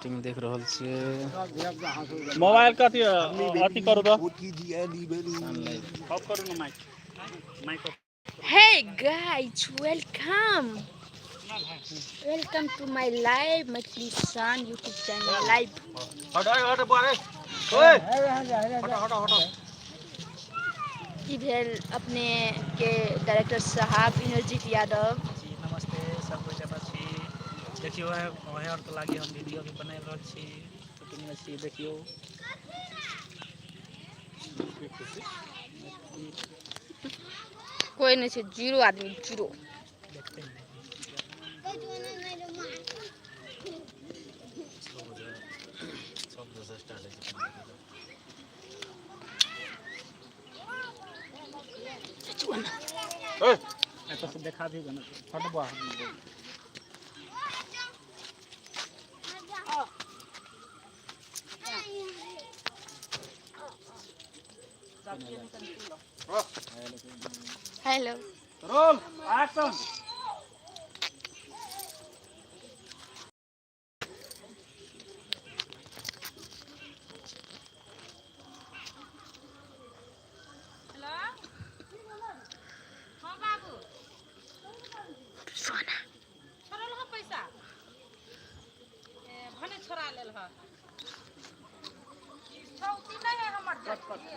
Shooting देख रहल छियै। मोबाइल के अथी अथी करू तऽ ऑफ करू ने mike, mike off. Hey guys, welcome. Welcome to my live Maithili Shan YouTube channel live. हट हट बुआ रे, ओए हटो हटो हटो। ई भेल अपने के डायरेक्टर साहब इंद्रजीत यादव। जी नमस्ते, सब कोई जगह छी। देखियो वह और के लागी हम वीडियो भी बना रहल छी, शूटिंग में छी। देखियो कोई नहीं छै, जीरो आदमी, जीरो। देखते हैं। सब दोसर स्टार्ट होइ छै। ओए एतऽ से देखा भी गना हट बुआ। हेलो। Roll action. सोना। छोड़ल हँ पैसा ए, भने छोड़ा लेल हँ। छौती नहि है हमर जेठकी।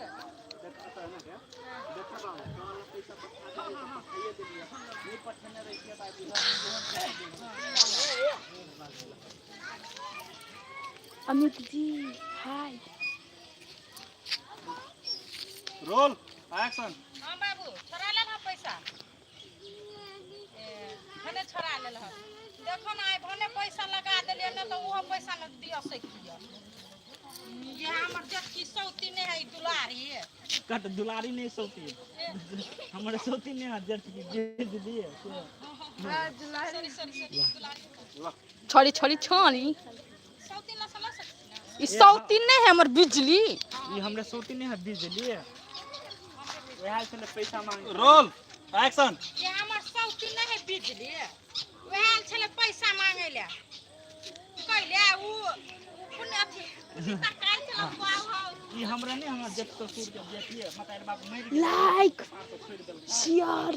अमित जी हाय। Roll action. हँ बाबू, छोड़ा लेल हँ पैसा ए, भने छोड़ा लेल हँ। देखो ने, आइ भने पैसा लगा देलियै, नहि तऽ ओहो पैसा नहि दिअ सकियै। ये हमर जेठकी सौती नहि है, ई दुलारी। कट, दुलारी नहीं सौती, हमर सौती नहीं है जेठ की जे दीदी है। Sorry sorry sorry, Dulari. छोड़ी छोड़ी छोड़ी। सौती ला समझ सकती ना। ई सौती नहीं है हमर बिजली। ई हमरे सौती नहीं है बिजली, वएह छलै पैसा मांगे। Roll action. ये हमर सौती नहि है बिजली, वएह आयल छलै पैसा मांगै लए। कैले उ कोन अथी तकाइ छलै बाउ हौ। ई हमरा नहीं, हमर जेठ ससुर के बेटी है, मतारी बाप मरि गेल। लाइक बाप छोड़ि देलकै। शेयर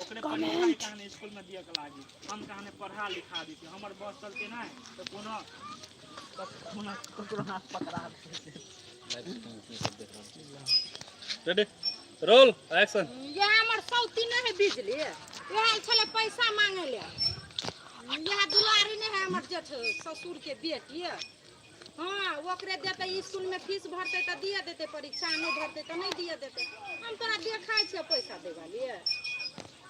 ओकरे कमेंट। पढ़ाई कहानी स्कूल में दिअ के लागी, हम कहानी पढ़ा लिखा दी। हमर बस चलते नहीं तऽ कोनो कोनो ककरो हाथ पकड़ा देतै। लाइव शूटिंग अपने सब देख रहल छी। Ready, roll action. ये हमर सौती नहि है बिजली, वएह आयल छलै पैसा मांगै लए। यह दुलारी नहि है हमर जेठ ससुर के बेटी। हाँ, ओकरे देतै, स्कूल में फीस भरतै तऽ दिए देतै, परीक्षा नहि भरतै तऽ नहि दिए देतै। हम तोरा देखाइ छियै पैसा देबा लिए।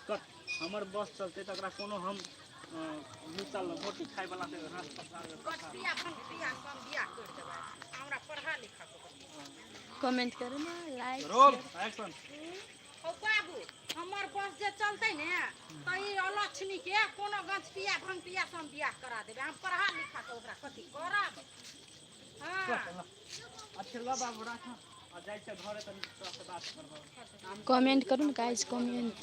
कट, हमर बस चलते तऽ ओकरा कोनो हम दू साल रोटी खाय वाला के हाथ पकड़ा देबै। गछपिया भंगपिया सब बियाह करि देबै, हमरा पढ़ा लिखा के। कमेंट करू ना, लाइक। Roll action. हौ बाबू, हमर बस जे चलतै ने तऽ ई अलक्ष्मी के कोनो गछपिया भंगपिया से हम बियाह करा देबै। हम पढ़ा लिखा के ओकरा कथी करब? हाँ। अच्छा ल बाबू, राख आ जाइ छै घरे, तनी तोरा से बात करबौ। कमेंट करू ना गाइस, कमेंट।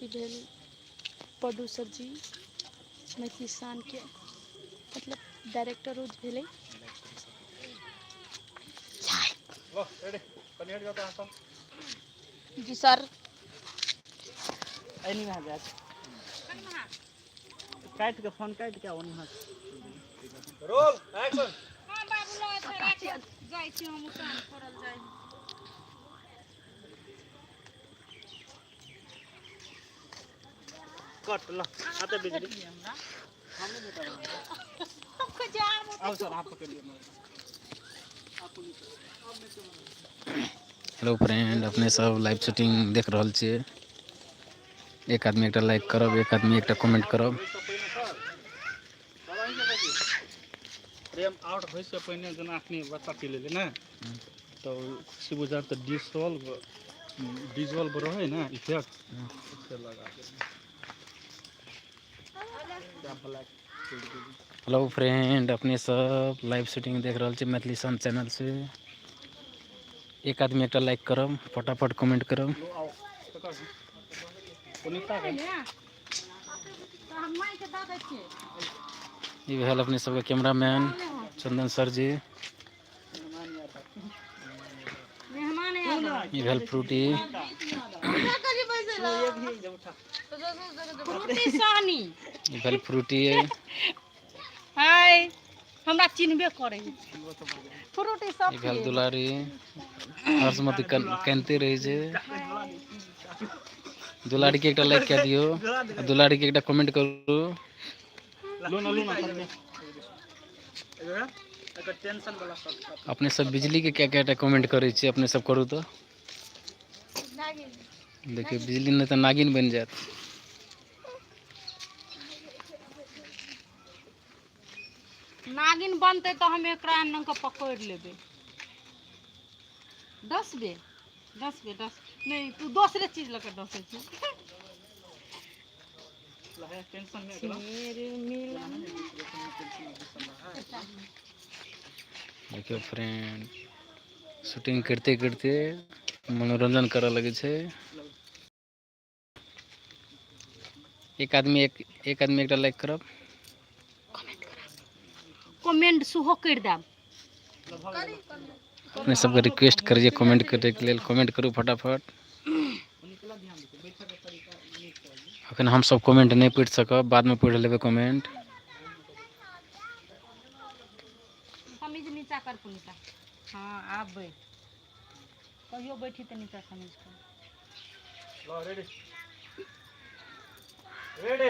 ई भेल प्रोड्यूसर जी, मैथिली शान के मतलब डायरेक्टर रोज भेलै। लो रेडी, कनी हट जाओ तो सब। जी सर। एनी में जाइ काटि के, फोन काटि के ओनी। Roll action. हाँ बाबू, लो अच्छा राख, जाइ छी हम, उसान करल जाइ। कट ल आते बिजली। हमको जाम। आओ सर, आप पकड़ लियो। हेलो फ्रेंड, अपने सब लाइव शूटिंग देख रहल छियै। एक आदमी एकटा लाइक करब, एक आदमी एकटा कमेंट करब। फ्रेम आउट होइ से पहिने जेना अखनी बच्चा चलि एलै ने तऽ खुशी बुझायल तऽ डिसॉल्व डिजॉल्व रहै ने इफेक्ट से लगा देबै ब्लैक। हेलो फ्रेंड, अपने सब लाइव शूटिंग देख रहल छी मैथिली शान चैनल से। एक आदमी एकटा लाइक करब, फटाफट कमेंट करब। लो आओ ककर पुनीता के। तऽ हम माइके दऽ दै छियै। ई भेल अपने सबके कैमरामैन चंदन सर जी। ई भेल फ्रूटी। फ्रूटी सहनी। ई भेल फ्रूटी। हाय, हमरा चिन्हबे करे फ्रूटी सब। ई भेल दुलारी, हर्षमती कनते रहै छै। दुलारी के एकटा लाइक कए दियौ आ दुलारी के एकटा कमेंट करू। लो ना, लो ना। टेंशन वाला सब। अपने सब बिजली के क्या क्या कमेंट करै छियै, अपने सब करू तऽ। देखियौ, बिजली नहि तऽ नागिन बनि जायत। नागिन बनतै तऽ हम एकरा एना कऽ पकड़ि लेबै। डसबे, डसबे, डस नहि, तू दोसरे चीज लऽ कऽ डसै छी। टेंशन में। फेर मिलन। देखियौ फ्रेंड, शूटिंग करिते करिते मनोरंजन करऽ लगै छै। एक आदमी एक एक आदमी एकटा लाइक करब। कमेंट सेहो करि देब। अपने सबके रिक्वेस्ट करिए कमेंट करैके लेल। कमेंट करू फटाफट। अखन हमसब कमेंट नहि पढ़ि सकब, बादमे पढ़ि लेबै कमेंट। कमीज नीचा कर पुनीता। हाँ, आब बैठ। कहियो बैठी तऽ नीचा कमीज कर। लो, रेडी, रेडी,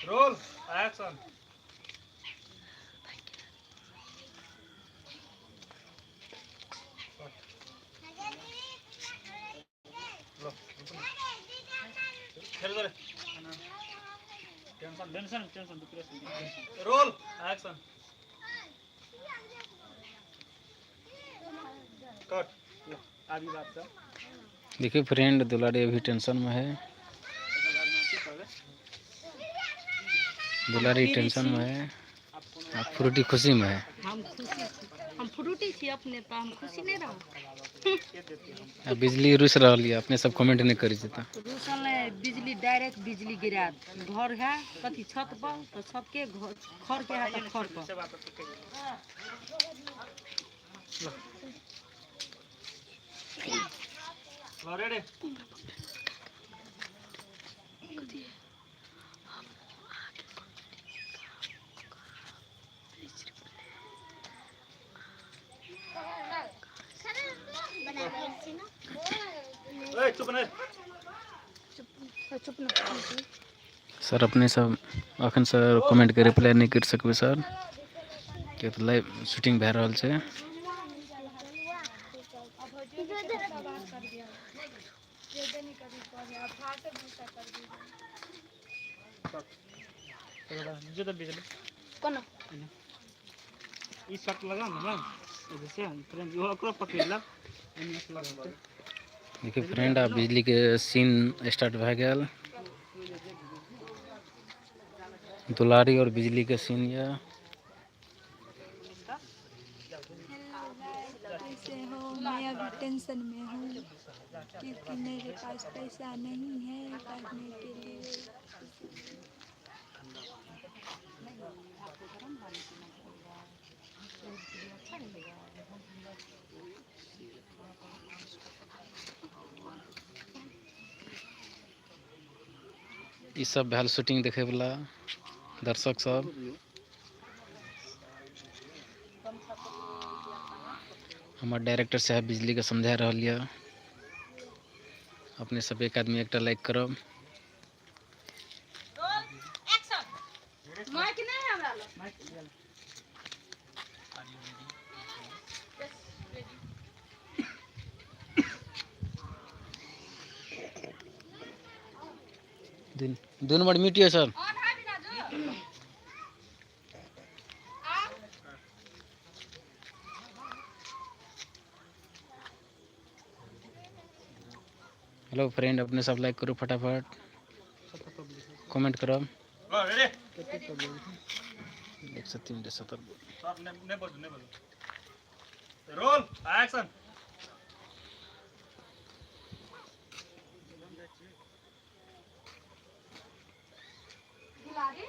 रोल, एक्शन। लो, फेर दे। Tension, tension, tension, depression. Roll, action, cut. आबी बात सब। देखिए फ्रेंड, दुलारी अभी टेंशन में है। दुलारी टेंशन में है आ फ्रूटी खुशी में है। हम खुशी छी। हम फ्रूटी छी अपने तऽ हम खुशी नहि रहब? आ बिजली रुसि रहल यऽ, अपने सब कमेंट नहि करै छै तऽ। रुसल नहि, बिजली डायरेक्ट बिजली गिरा घर है कथी छत पर तऽ छत के घर, खर के है तऽ खर पर। से बात तऽ कहियौ। लो, रेडी। ए, चुप नहीं। चुप ना। सर, अपने सब अखन सर कमेंटके रिप्लाई नहि करि सकबै सर, किया तऽ लाइव शूटिंग भए रहल छै। जो तऽ बिजली कोना? ई शर्ट लगा ने, जैसे फ्रेंड ओकरो पकड़ लब, एने से लगा। देखियौ फ्रेंड, आब बिजलीके सीन स्टार्ट भए गेल। दुलारी और बिजली के सीन यऽ। कैसे हो? मैं अभी टेंशन में हूँ क्योंकि मेरे पास पैसा नहीं है पढ़ने के लिए। ई सब भेल शूटिंग देखैवला दर्शक सब। हमर डायरेक्टर साहब बिजलीके समझा रहल यऽ। अपने सब एक आदमी एकटा लाइक करब। एक्शन। माइक नहि है हमरा लग। दू नंबर म्यूट यऽ सर। ऑन है बिराजू। आ हेलो फ्रेंड, अपने सब लाइक करू फटाफट, कमेंट करब। लो, रेडी। 103 70। सर, नहीं नहीं बोलो, नहीं बोलो। Role, action. दुलारी?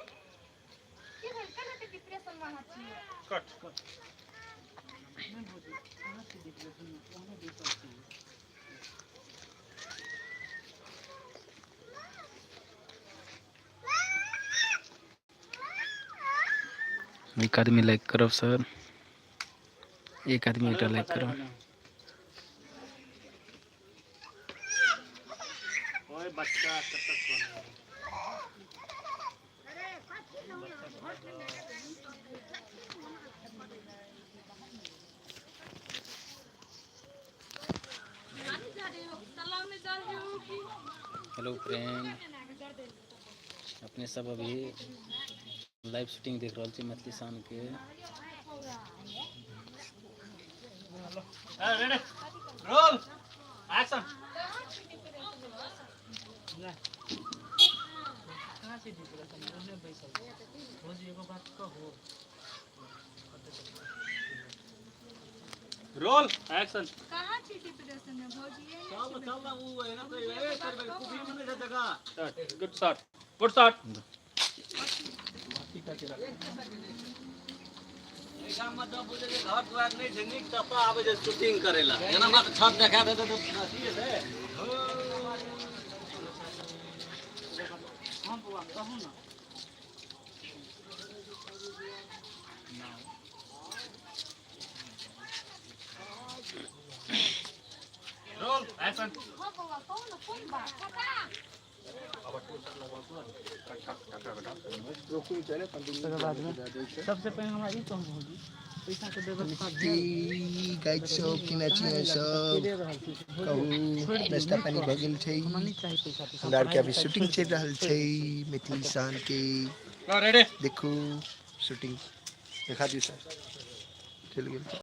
की भेल? केना एते डिप्रेशन मे अहाँ छियै? कट। नहि भौजी, कहाँ छी डिप्रेशन मे, ओहने बैसल छी। एक आदमी लाइक करब सर, एक आदमी एकटा लाइक करब। ओए बच्चा कतऽ कोन है? हेलो फ्रेंड, अपने सब अभी लाइव शूटिंग देख रहल छी मैथिली शान के। Ready, roll, action. कहाँ छी डिप्रेशन मे, ओहने बैसल छी। भौजी, एगो बात कहू? Roll, action. कहाँ छी डिप्रेशन में भौजी? ये Good shot, good shot. घर दुआर नहि छै नीक, तब आबै छै शूटिंग करै लए। एना हमरा तऽ छत देखा देतै तऽ अथिए छै। हँ बौआ, कहू ने। Roll, action. हँ बौआ, कहू ने, कोन बात? काका। सबसे पहिने हमरा ई कहू भौजी, पैसाके व्यवस्था भेल? गाइड सब केना छी सब? दे रहल छी। कहू, नाश्ता पानी भऽ गेल छै? हमरा नहि चाही पैसा पैसा। हमरा आरके अभी शूटिंग चलि रहल छै मैथिली शान के। रेडी। देखू, शूटिंग देखा दियौ सर। चलि गेल।